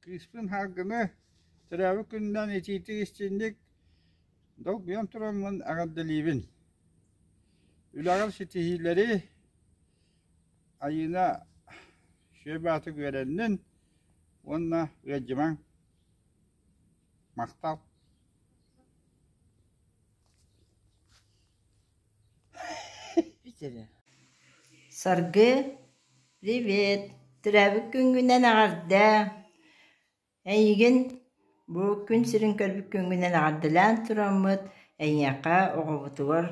Кыыспын Саргыны төрөөбүт күнүнэн итиитик-истиҥник долгуйан тураммын эҕэрдэлиибин. Үлэҕэр ситиһиилэри, Айыына сүөбаатык үөрэннин уонна ыалдьымаҥ. Махтал. Саргы, привет! Төрөөбүт күҥҥүнэн эҕэрдээ! Эйигин бу күн сирин көрбүт күҥҥүнэн эҕэрдэлээн тураммыт, эйиэхэ оҕобутугар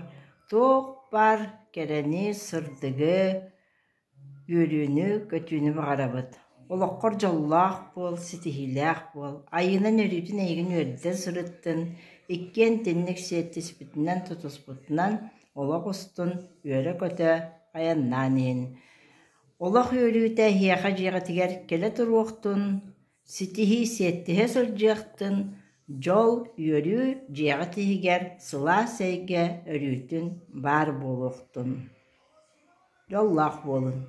туох баар кэрэни, сырдыгы, Үөрүүнү, көтүүнү баҕарабыт. Олоххор дьоллоох буол, ситиһиилээх буол, айыынан өрүүтүн эйигин үөрдэ сырыттын, иккиэн итинник сиэттиспитинэн, тутуспутунан олох устун үөрэ-көтө айаннаан иһин. Олох үөрүүтэ эһиэхэ дьиэҕитигэр кэлэ туруохтун, ситиһии сиэттиһэ сылдьыахтын, дьол, үөрүү дьиэҕит иһигэр сылаас эйгэ өрүүтүн баар буолуохтун. Дьоллоох буолун.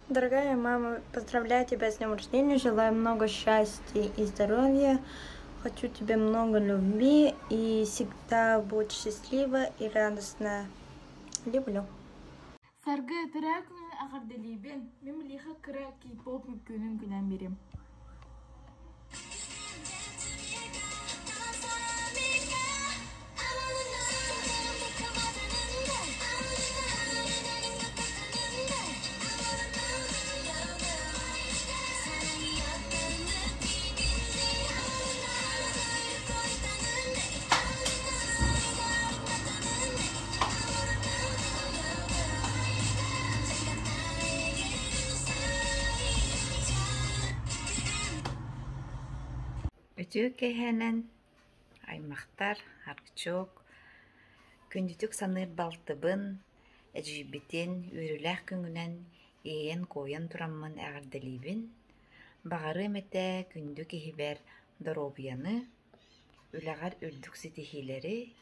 Дорогая мама, поздравляю тебя с днем рождения, желаю много счастья и здоровья. Хочу тебе много любви и всегда будь счастлива и радостная. Люблю. Саргы, төрөө күнүн эҕэрдэлиибин. Мин милиха кыра кей-поп үҥкүүнүн күнэн биэрим. Үтүө киэһэнэн аймахтар, Арчок, күндүтүк саныыр балтыбын, эдьиийбитин үөрүүлээх күҥүнэн иэйэн-куойан тураммын эҕэрдэлиибин. Баҕарыам этэ күндү киһибэр доруобуйаны, үлэҕэр үрдүк ситиһиилэри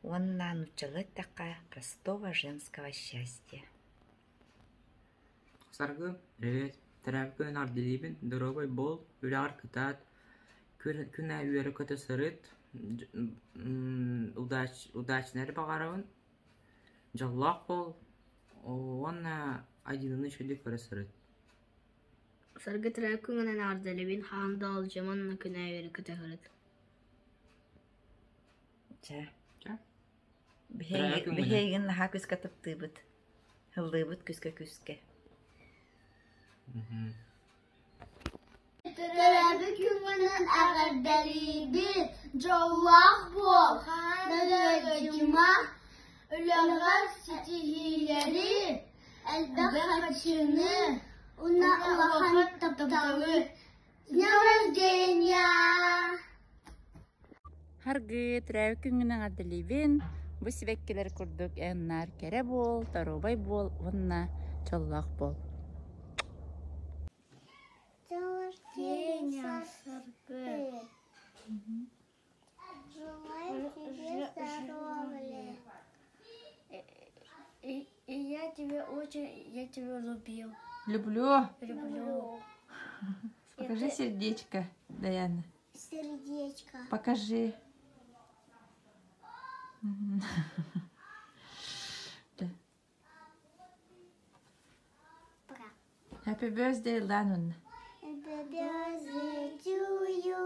уонна нууччалыы эттэххэ простого женского счастья. Саргы, привет! Төрөөбүт күнүн эҕэрдэлиибин, доруобай буол, үлэҕэр кытаат, күн аайы үөрэ-көтө сырыт, удачнай эрэ баҕарабын, дьоллоох буол уонна Айдыыны үчүгэйдик көрө сырыт. Саргы төрөөбүт күҥҥүнэн эҕэрдэлиибин, хаһан да ыалдьыма уонна күн аайы үөрэ-көтө сырыт. Чэ. Биһиги наһаа күүскэ таптыыбыт. Ыллыыбыт күскэ-күскэ. Төрөөбүт күҥҥүнэн эҕэрдэлиибит, дьоллоох буол, ыалдьыма, үлэҕэр ситиһиилэри, элбэх харчыны уонна улахан тапталы. С днем рождения! Харгы, төрөөбүт күҥҥүн эҕэрдэлиибин! Бу сибэккилэр курдук эн наар кэрэ буол, доруобай буол уонна дьоллоох буол. Рождения, Саргы! Желаю тебе здоровья. И я тебя очень, я тебя любил. Люблю. Люблю. Покажи сердечко, Даяна. Сердечко. Покажи. Пока. Happy birthday, Lennon. Happy birthday to you.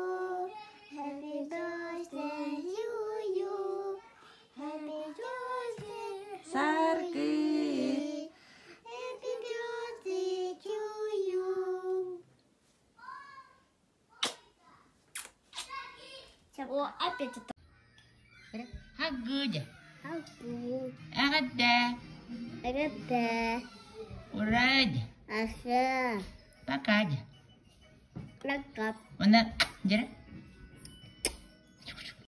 Happy birthday to you. Happy birthday. Саргы. Happy birthday to you. О, опять это. Хаггыдя. Хаггы. Эҕэрдэ. Эҕэрдэ. Ура! Аса. Пока. Пока. Уонна дьэ.